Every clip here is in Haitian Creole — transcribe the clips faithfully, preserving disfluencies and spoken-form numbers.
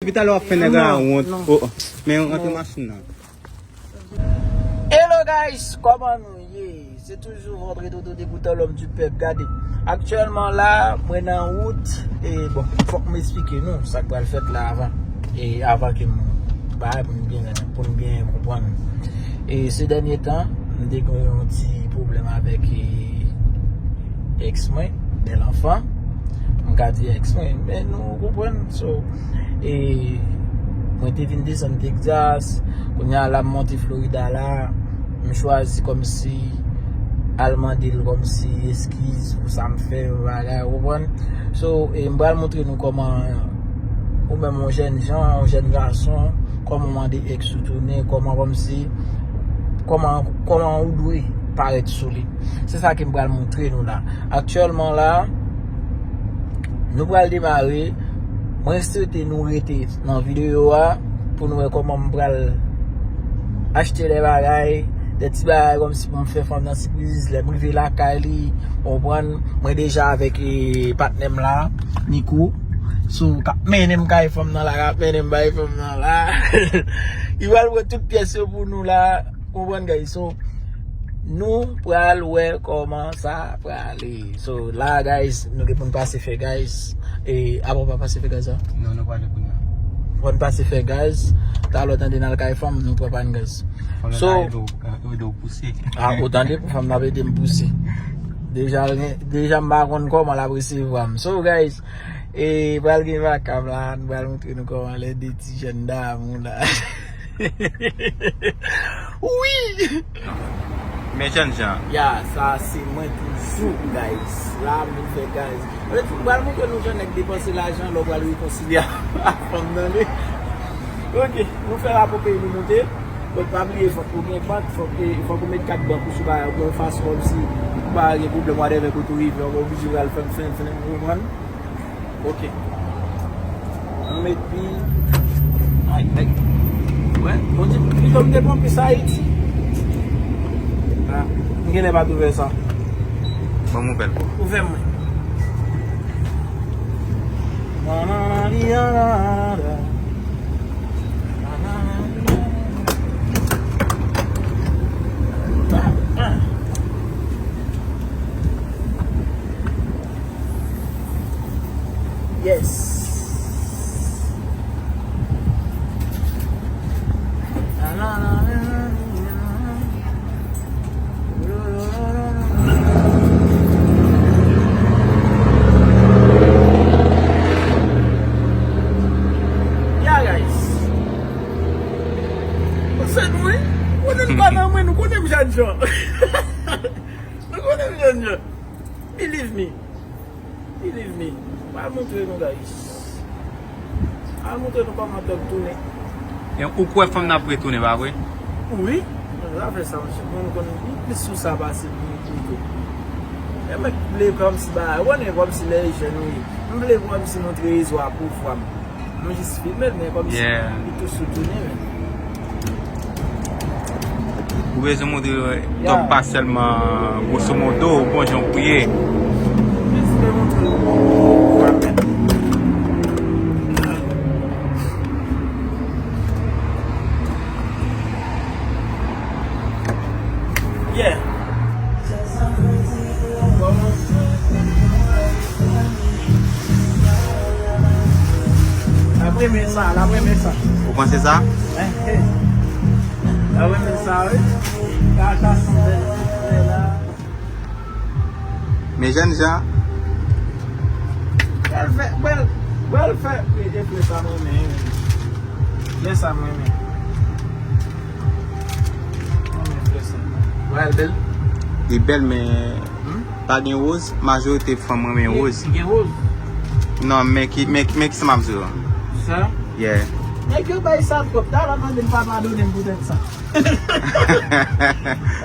Depi talè w ap fè nèg la wont. Oh, oh. Men rantre machin nan. Hello guys, kòman nou ye? Se toujou Vendredi Dodo Degoutan, l'homme du peuple. Gade, aktyèlman la, mwen nan wout. E bon, fòk m esplike nou sa k pral fèt la avan. E avan ke m bay pou n byen, pou n byen konprann. E se dènye tan, m te gen yon ti pwoblèm avèk, e, ex mwen, bèl anfan. M ka di ex mwen, men nou konprann. So, e mwen te vin desann Texas, kounye a la m monte Florida la, m chwazi kòmsi al mande l kòmsi eskiz pou sa m fè, bagay, ou konprann? So, e m pral montre nou kòman ou menm yon jèn jan, yon jèn gason, kòman w mande ex ou tounen, kòman kòmsi, kòman, kòman ou dwe parèt sou li. Se sa ke m pral montre nou la. Aktyèlman la, nou pral demare. Mwen swete nou rete nan videyo a pou nou wè kòman m pral achte de bagay, de ti bagay kòmsi pou m fè fanm nan sipriz. Lè m rive lakay li, ou konprann, mwen deja avèk, e, patnè m la, Nico. So, k ap mennen m kay fanm nan la, k ap mennen m bay fanm nan la. Li pral pran tout pyès yo pou nou la. Konprann, guys? So, nou pral wè kòman sa prale. So, la, guys, nou gen pou n pase fè, guys. E, apa w pa pase fè gaz la? Non, nou prale kounye a. Fò n pase fè gaz. Talè w tande n al kay fanm, nou pran pa n gaz. Fò n ede w, ede w pouse. Ah, ou tande, fanm nan ap ede m pouse. Deja, deja m pa konn kòman l ap resevwa m. So, guys, e, pral gen vakab la, nou pral montre nou kòman lè de ti jèn damou la. Wi! Men jèn jan. Ya, sa se mwen toujou, guys. La, m vin fè gaz. Anfèt, m pral montre nou jan nèg depanse lajan lè w pral rekonsilye ak fanm nan, li. Ok, nou fè rapò peyi nou moute. Donk, pa bliye, fòk ou gen bank, fòk, e, fòk ou met kat bank ou sou bagay, ou gen yon fason kòmsi, ou pa gen pwoblèm, whatever, kote ou rive, ou pa oblije pral fè, fè, fè, ou konprann? Ok. Ann met pi. Ay, ay. Wè, Bondye, pito m te pran pis Ayiti. Ah, m genlè pa t ouvè sa. Ban m ouvè l pou ou. Ouvè mwen. Yes. Yeah, guys. Se nou, wi. Konnen m pa nan mwen, nou konnen m jèn jan. Nou konnen m jèn jan. Believe me. Believe me. M al montre nou, guys. M al montre nou kòman thug tounen. E ou kwè fanm nan ap retounen, pa vre? Wi. Zafè sa, monchè, mwen, m konn pi plis sou sa pase pou nou tou. E mwen vle kòmsi bagay, ou konnen kòmsi lè jèn ou ye. M vle kòmsi montre rezo a pou fwa m. Nou jis filme l, men kòmsi li tou sou tounen, men. Ou bezwen montre thug pa sèlman gwoso modo, bon jan pou ye. Jis vle montre l. Yeah. L ap renmen sa, l ap renmen sa. Ou panse sa? L ap renmen sa, wi. Gade sa, bèl ti frè la. Men jèn jan. Bèl fè, bèl, bèl fè, e, e flè sa mwen renmen, wi. Flè sa mwen renmen. Mwen renmen flè sa. Wè l bèl. Li bèl, men pa gen woz. Majorite fanm renmen woz. Gen woz? Non, men ki, men, men kisa m ap di w? Sa? Yeah. Nèg yo bay sa twòp. Talè tande l pa padone m poutèt sa.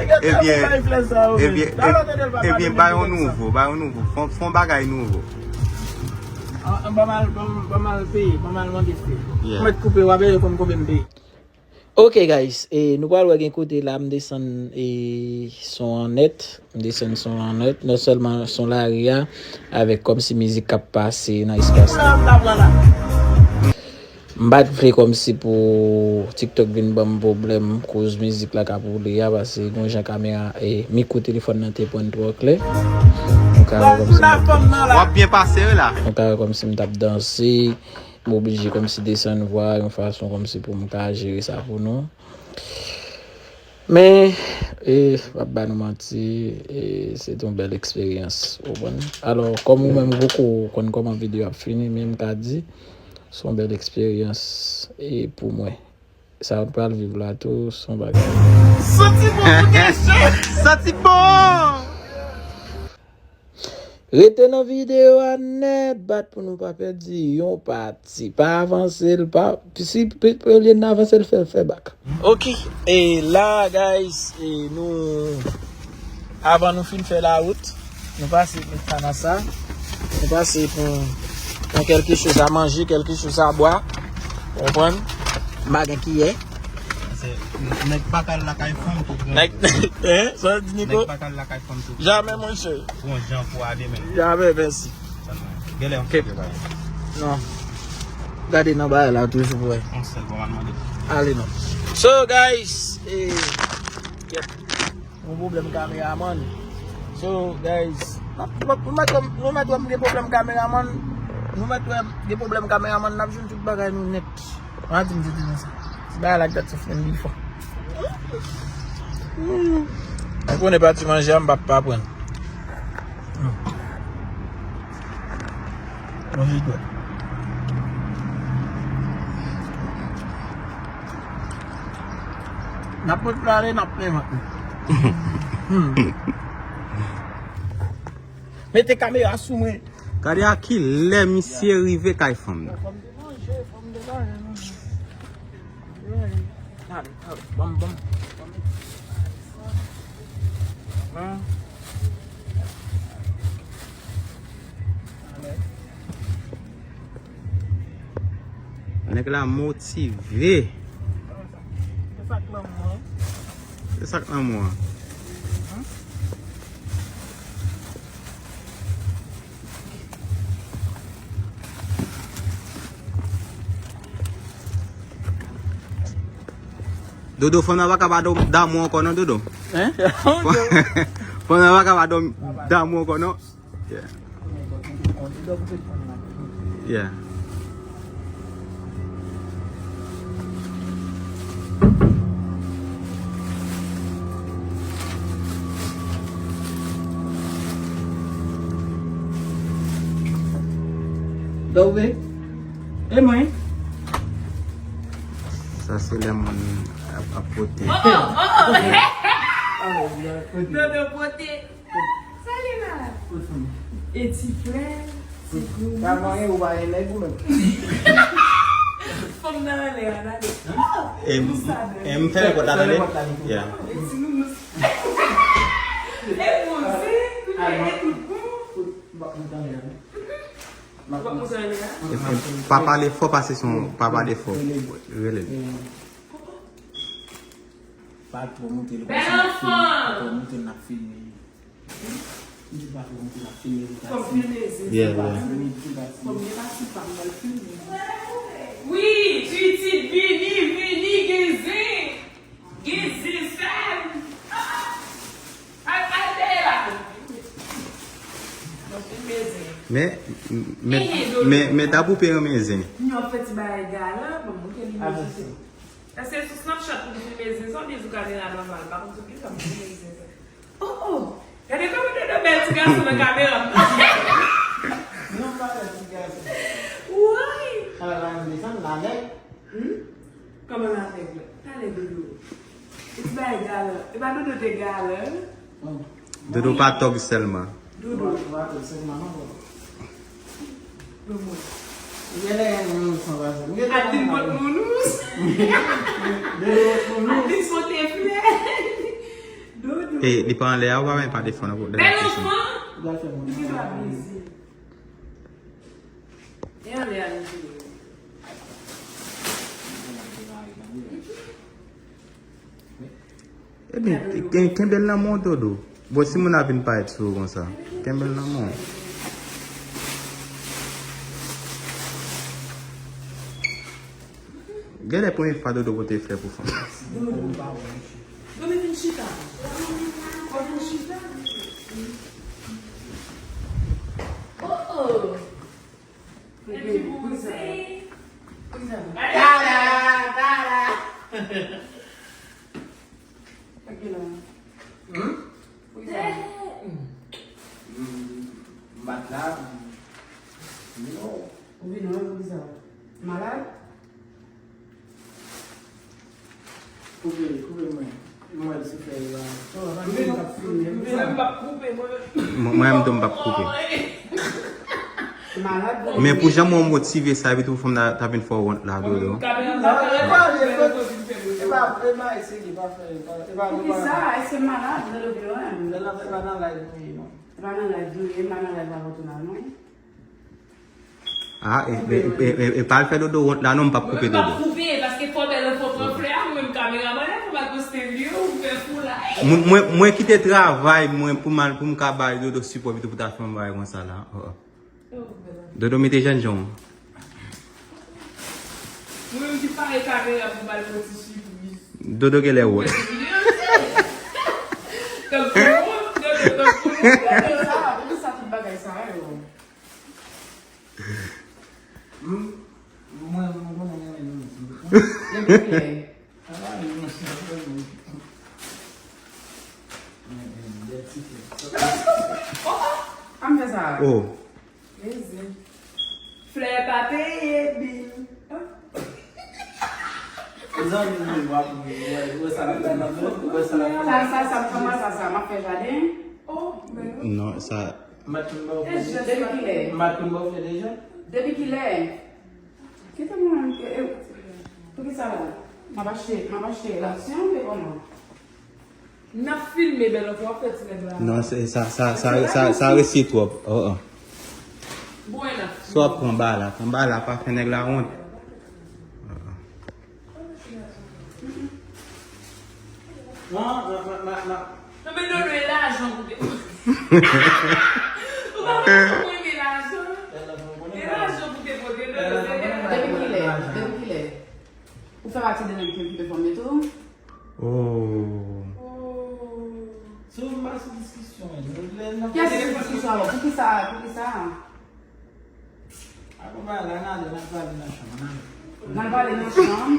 Ebyen, ebyen, ebyen, bay yon nouvo, bay yon nouvo. Fon, fon bagay nouvo. An, an, ban m al, ban m, ban m al peye, ban m al mande frè. Yeah. Mwen koupe, w ap konn konbyen m peye. Ok, guys, e nou pral wè gen kote la, m desann, e, son an nèt, m desann son an nèt, non sèlman son lari a, avèk kòmsi mizik k ap pase nan espas la. Pou la, pou la, pou la. M pa t vle kòmsi pou TikTok vin ban m pwoblèm koz mizik la k ap woule a, paske gen yon jan kamera, e, mikwo telefòn nan te pran twò klè. Mwen ka wè kòmsi m ap, w ap byen pase wi la. Mwen ka wè kòmsi m t ap danse, m oblije kòmsi desann vwa yon fason kòmsi pou m ka jere sa pou nou. Men, e, m ap ba nou manti, e, se te yon bèl eksperyans, ou konprann? Alò, kòm ou menm ou poko konn kòman videyo ap fini, men m ka di, se yon bèl eksperyans, e, pou mwen. Sa w pral viv la tou, se yon bagay. Santi bon pou gen jan. Santi bon! Rete nan videyo a nèt, bat pou nou pa pèdi yon pati. Pa avanse l, pa, si pe-, olye n avanse l, fè l fè bak. Ok, e la, guys, e nou, avan nou fin fè lawout, nou pase pou Tanasa, nou pase pou, pou kèlke choz a manje, kèlke choz a bwa, ou konprann? M pa gen kiyè. Se nèg pa kal lakay fanm tou, gran. Nèg, hein? Sa w di, Nico? Nèg pa kal lakay fanm tou. Jamè, monchè. Bon jan pou ale menm. Jamè, mèsi. Genlè yon sèl bagay. Non. Gade nan bagay la toujou pou wè. Yon sèl pou mande. Ale non. So, guys, e, yep. Yon pwoblèm kameramann. So, guys, nou mèt, nou mèt wè m gen pwoblèm kameramann. Nou mèt wè m gen pwoblèm kameramann, n ap jwenn tout bagay nou nèt. Ann di m se te konsa. Ti bagay la k dat sou fren li fò. Mwen konnen pati manje a, m p ap pa pran. Manje dwèt. N ap pran prale, n ap plen vant nou. Hmm. Mete kamera sou mwen. Gade a ki lè misye rive kay fanm nan. Fò m te manje, fò m te manje, non. Gade, gade, ban m, ban m, ban m. Nèg la motive. Se sa k lanmou an. Se sa k lanmou an. Dodo, fanm nan pa ka pa dòm damou ankò non, Dodo. Hein? Fanm nan pa ka pa dòm damou ankò non. Yeah. Yeah. Dove? E mwen? Sa se lè moun ap, ap pote. Oh, oh, oh, oh. Dodo pote. Salina. E ti frè, ti granmoun. Pa manyen ou pa gen nèg ou menm. Fanm nan anlè a, tande. E m, e m fèmen pòt la, tande. Yeah. E ti nounours. E poze, kounye a e tout bon. Ou pa monte anlè a. Ou pa monte anlè a? E, e, pa pale fò, paske se yon, pa pale fò. Rele. Pa twò monte l konsa, n ap filme. Pa twò monte l, n ap filme. M di pa twò monte l, n ap filme li. Fò m filme zen. Yeah, yeah. Fò m gen pati pa m, m al filme. Wi, pitit vini, vini, gen zen. Gen zen, sè m. Ah! Al, al dèyè la. M ap filme zen. Men, men, men, men Dabou pe renmen zen. Nyon fè ti bagay galan, bon, montre li mezite. Èske sou Snapchat pou m filme zen sa, oubyen sou kamera nòmal? M pa konn sou kisa m filme zen sa. Oh, oh! Gade kòman Dodo bèl ti gason nan kamera. Non, pa bèl ti gason. Woy! Ala la, m desann la nèg. Hmm? Kòman la nèg la? Talè Dodo. E ti bagay galan. E pa Dodo te galan, wi. Dodo pa tòg sèlman. Dodo. Dodo pa tòg sèlman, non, bro. Mwen mwen. Genlè gen moun san pase. Adeline pot moun. Dodo pot moun. Adeline pote flè. Dodo. E, li pa anlè a, ou pa menm pa defann, ou pa defann. Bèl anfan. Ou pa fè moun. Li gen dwa plezi. E anlè a, li jere. Ebyen, ken-, kenbe l nan men w, Dodo. Bon, si moun ap vin parèt sou ou konsa, kenbe l nan men w. Genlè premye fwa Dodo pote flè pou fanm. Dodo pa wè. Dodo vin chita. Ou vin chita? Oh, oh. Epi pou se. Tala, tala. Hmm? Pou ki sa? Hmm. M bat la. Non. Ou vin wè pou ki sa? Malad? Koupe, koupe mwen. Mwen se fè la. Oh, pa gen k ap filme. M vin, m p ap koupe, mwen. Mwen, mwen menm tou, m p ap koupe. Malad, non. Men pou jan mwen motive sa, epi tou fanm nan ta vin fè w wont la, Dodo. Kamera pa la, e pa, e pa, e pa eseye, e pa fè, e pa, e pa, e pa. Poukisa? Èske malad, Dodo vin wè m? Lè l ap fè pa nan live nou ye, non. E pa nan live nou ye, m pa nan live avè w tou la, non. Ah, e, e, e, e, e pa al fè Dodo wont la, non, m p ap koupe Dodo. M p ap koupe, paske fò bèl fò pran flè a, mwen menm kameramann la, fò m al poste videyo, ou fè fou la. Mwen, mwen, mwen kite travay mwen pou m al, pou m ka bay Dodo sipò, epi tou pou ta fè yon bagay konsa la. Oh, oh. Dodo mete jènjan. Mwen menm ki pare kamera pou bay yon ti sipriz. Dodo genlè wè. Tankou Dodo, tankou Dodo. Sa, poukisa tout bagay sa yo? Hmm? Mwen, mwen konnen renmen nou. Depi kilè? Ah, mwen se renmen. Mwen, mwen, de ti flè. Oh, oh, pa m fè sa. Oh. Mezanmi. Flè pa peye bil. Zanmi mwen, w ap ri, w wè, w wè sa l ap di, w wè sa l ap di. Sa, sa, sa, kòman sa, sa, m ap fè jaden? Oh, men non. Non, sa. M pa t konn ba w flè deja. Depi kilè? M pa t konn ba w flè deja. Depi kilè? Kite mwen, e, e, poukisa la? M ap achte, m ap achte laksyon, oubyen kòman? N ap filme, bèl anfè, w ap fè ti nèg la. Non, se, sa, sa, sa, sa, sa resi twòp. Oh, oh. Bon, n ap filme. Sa w ap pran ba la, pran ba la, pa fè nèg la wont. Oh, oh. Non, non, non, non, non. Non, men Dodo, e lajan pou te pote. Ou pa konn mwen renmen lajan. E lajan pou te pote, Dodo, se de lajan. Depi kilè? Depi kilè? Ou fè pati de nèg ki okipe fanm yo tou? Oh. Oh. Sou, m pa sou diskisyon, men lè n ap... Kiyès ki sou diskisyon alò? Poukisa, poukisa? Apre bagay la, n ale, n al pale nan chanm, n ale. N al pale nan chanm.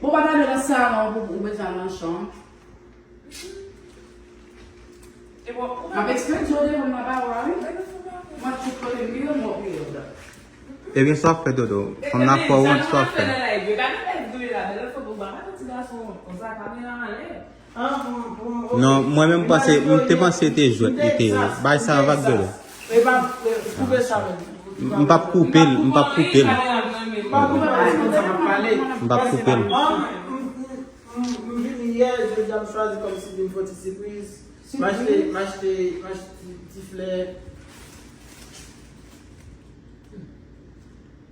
Bon, pa t ale nan salon, ou, ou bezwen al nan chanm. M ap eksplike w devan m nan pa wè, wi. Mwen tout kote m ye, m wè w ye. Ebyen, sa w ap fè, Dodo? Fanm nan fè w wont, sa w ap fè? Non, mwen menm panse, m te panse te jwèt li te ye. Bay sa vag, Dodo. E pa, e, koupe sa menm. M p ap koupe l, m p ap koupe l. M p ap koupe l, m p ap koupe l. M, m, m, m vini yè, jodi a m chwazi kòmsi vin fè ti sipriz. M achte, m achte, m achte ti, ti flè.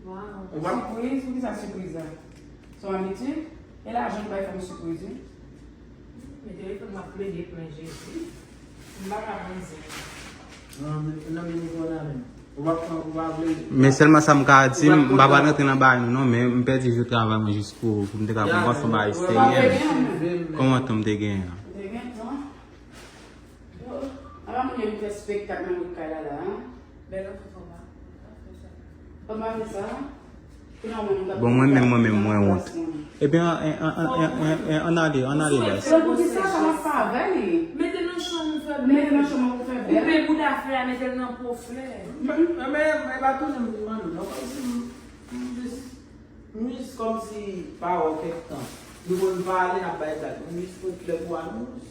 Wow. Ou pa... Sipriz? Poukisa sipriz la? Se yon abitid? E lajan ki bay fanm sipriz, wi. Men telefòn m ap plede plen, Jezi. M pa ka pran zen. Nan, nan men mikwo nan men. Ou pa pran, ou pa vle. Men sèlman sa m ka di, m pa pral rantre nan bagay nou non, men m pèdi jou travay mwen jis pou, pou m te ka pran yon fanm ayisyen. Kòman tan m te genyen an? Ou te gen tan? Ala moun yo vin fè spektak nan bout kay la la, an. Bèl anfè, fò pa, fò pa fè sa. Fò pa fè sa. Bon, mwen menm, mwen menm, mwen wont. Ebyen, an, an, ann ale, ann ale, baz. Poukisa sa m ap fè avè li? Mete nan chanm ou fè bèl. Mete nan chanm ou fè bèl. Koupe bouda flè a, mete l nan po flè. Men, men, men, pa tounen m vin mande w, non, kòmsi m, m jis, m jis kòmsi pa wè w kèk tan. Nou konn pale, n ap bay blag. M jis konn flè pou anons.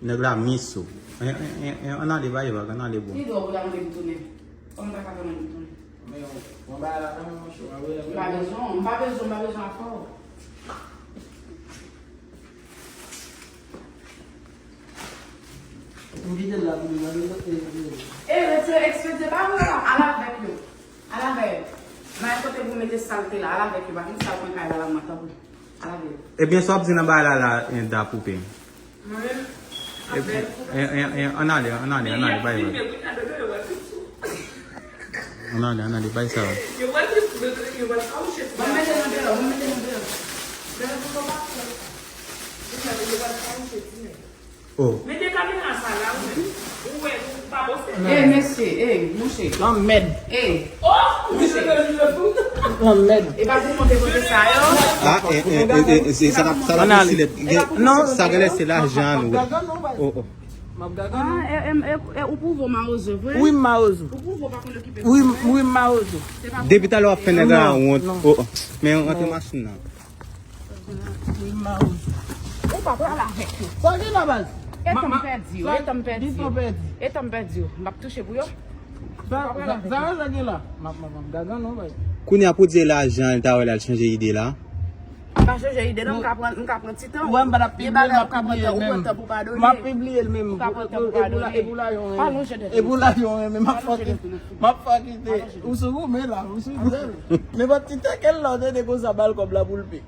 Nèg la miss ou. En, en, en, en, ann ale, bay vag, ann ale, bon. Ki dwa ou ta mande m tounen? Kòman m ta ka tounen m tounen? Men, yon, yon bagay la nan men mwen, chou, mwen wè, m pa bezwen, m pa bezwen, m pa bezwen afè w. M kite l la pou li, mwen bezwen, e, e. E, retire, ekspedye, pa wè la, al avèk yo. Al avè yo. Nan yon kote pou mete salte la, al avèk yo, pa vin sal kwen kay la, la, mwen, tanpri. Al avè yo. Ebyen, sa w ap di nan bagay la, la, en, da poupe. Mwen menm, ap bèl pou... E, e, e, ann ale, ann ale, ann ale, bay vag. Ann ale, ann ale, bay sa. Yo pral filme, yo pral kache. Ban m mete nan dlo, ban m mete Oh. Mete kamera sa la, ou menm. Ou wè, ou pa poste. Eh, mesye, eh, mouche. Lanmèd. Eh, oh, mouche. Lanmèd. E pa pou monte kote sa yo. Ah, eh, eh, eh, eh, se sa, sa, sa, non. Sa genlè se lajan nou. Oh, oh. M ap gade. Ah, eh, eh, eh, eh, ou pwouve w mawozo vre? Wi, m mawozo. Ou pwouve w pa konn okipe. Wi, wi, m mawozo. Depi talè w ap fè nèg la wont. Oh, oh. Men rantre machin nan. Ou pa pral avèk yo. Sa gen la, baz? Etan m pèdi yo, etan m pèdi yo. Etan m pèdi yo. M ap touche pou yo. Sa, sa, sa gen la? M ap, m ap, m ap gagan non, baz. Kounye a pou di lajan, li ta wè l al chanje ide la. M pa chanje ide non, m ka pran, m ka pran ti tan. Ou wè m pa t ap pibliye l, m ap pibliye l menm. M ap pibliye l menm. Ou ka pran tan pou padone. E pou lajan w renmen. Pa lonje dèt. E pou lajan w renmen, m ap fòkite. M ap fòkite. Ou sou goumen la, ou sou goumen. Nenpòt ti tèkèl la, ou tande konsa, ba l kòb la pou l pe.